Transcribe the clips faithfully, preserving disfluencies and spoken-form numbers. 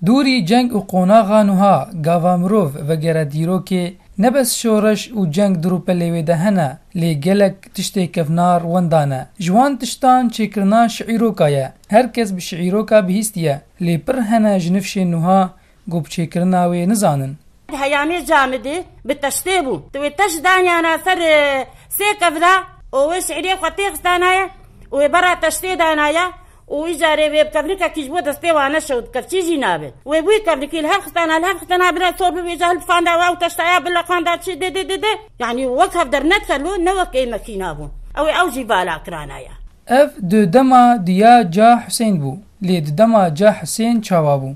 Dûrî ceng û qonaxa nuha gava mirov vegere dîrokê, ne bes şoreş û ceng di rûpelê wê de hene, lê gelek tiştê kevnar wenda ne. Ji wan tiştan çêkirina şiîroka ye. Her kes bi şiîroka bihîstiye, lê pir hene ji nifşên nuha ku bi çêkirina wê nizanin. Heyamê camidê bi teştê bû. Tu wê teş danyana ser, e, sê kevra, û wê şiîrê xwe têxistanaye, û wê bera teştê danaye, û îcarê wê bi kevnikekî ji bo destê wane şewit, kevçî jî nabe. Wê wî kevnikî li hev xistana, li hev xistana bira sor bibêje, hilbifanda we û teştaya bila qanda çi dê, dê, dê, dê. Yanî wek hev dernedikelo, ne wek ê mekîna bû. Ew ê ew jî vala kirana ye. Ev di dema diya Ca Husên bû. Lê di dema Ca Husên çawa bû?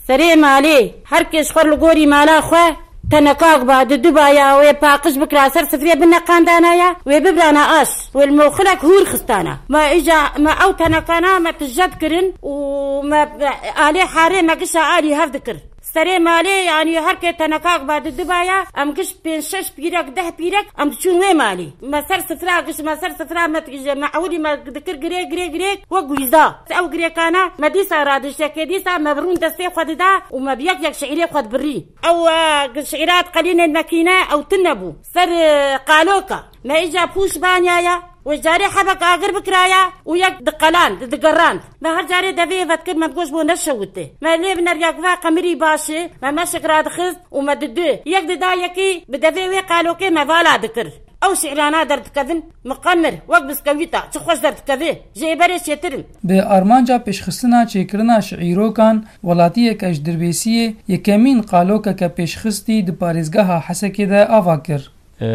Serê malê, her kes xwe li gorî mala xwe tenekak ba, di du ba ya wê paqij bikira ser sifrê bineqandana ya, wê bibrana aş, wê li moxilek hûr xistana. Me îca, me ew tenekana me tije dikirin û me alê harê me gişa alî hev dikir. Serê malê, yanî her kê tenekak ba di du ba ya, em giş pênc şeş pîrek, deh pîrek, em diçûn wê malî. Me ser sifra, giş me ser sifra, me dikije, me ewilî me dikir girê, girê, girê, wek wîza. Ew girêkana me dîsa radiştekê, dîsa me bi rûn destê xwe dida û me bi yek yek şiîrê xwe dibirî. Ew, e, şiîra diqelînên mekîne, ew tune bû. Ser, e, qaloka. Me îca pûş banyaya, wê carê hebek agir bikiraya û yek diqeland, digerand. Me her carê devê vedikir, me digoş bo neşewite. Me lê bineriya guva qemirî baş e, me meşik radixist û me didu. Yek dida yekî bi devê wê qalokê me vala dikir. Ew şiîrana derdikevin, miqemir, wek biskewîta, çi xweş derdikeve. Ji ê berê çêtir in. Bi armanca pêşxistina çêkirina şiîrokan, welatiyeke ji Dirbêsiyê yekemîn qalokeke pêşxistî di parêzgeha Hesekê de ava kir. E,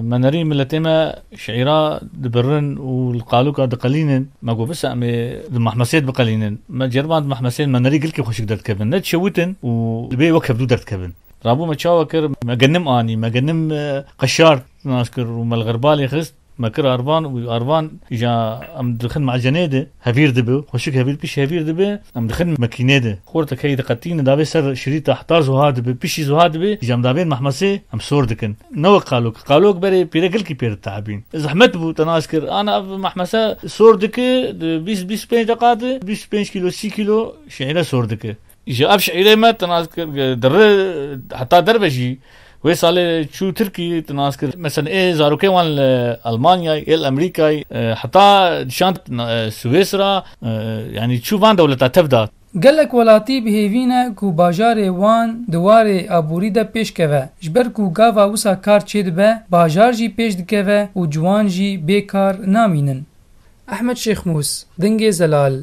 me nerî miletê me şiîra dibirin û li qaloka diqelînin. Me got, "Bise em ê di mehmesê biqelînin." Me ceriband mehmesên me nerî gilkî xweşik derdikevin. Ne dişewitin û dibê wek hevdû derdikevin. Rabû me çawa kir, me genim anî, me genim, e, qeşart nas kir û me li xerbalê xist. Me kir arvan û arvan îja em dixin me'cenê de, hevîr dibe, xweşik hevîr, pişî hevîr dibe, em dixin mekînê de. Xortek heyî diqetîne, davê ser şirîta heta zuha dibe, pişî zuha dibe, îja em davên mehmesê em sor dikin. Ne wek qalok. Qalok berê pîre gilkî pê dite'ebîn. Zehmet bû, te nas kir. Ana ev mehmese sor dike, di bîst, bîst pênc deqa de, bîst pênc kîlo, sî kîlo şiîre sor dike. Ji ev şiîrê me, tu nas kir, diri heta derve jî. Wê salê çû Tirkî, tu nas kir. Mesela ê zarokê wan li Almanyayê, ê li Amerîkayê, e, heta dişand, e, Swêsra, e, yanî çû van dewleta tev da. Gelek welatî bi hêvî ne ku bajarê wan di warê aborî de pêş keve, ji ber ku gava wisa kar çêdibe, bajar jî pêş dikeve û ciwan jî bê kar namînin. Ehmed Şêxmûs, Dingê Zelal,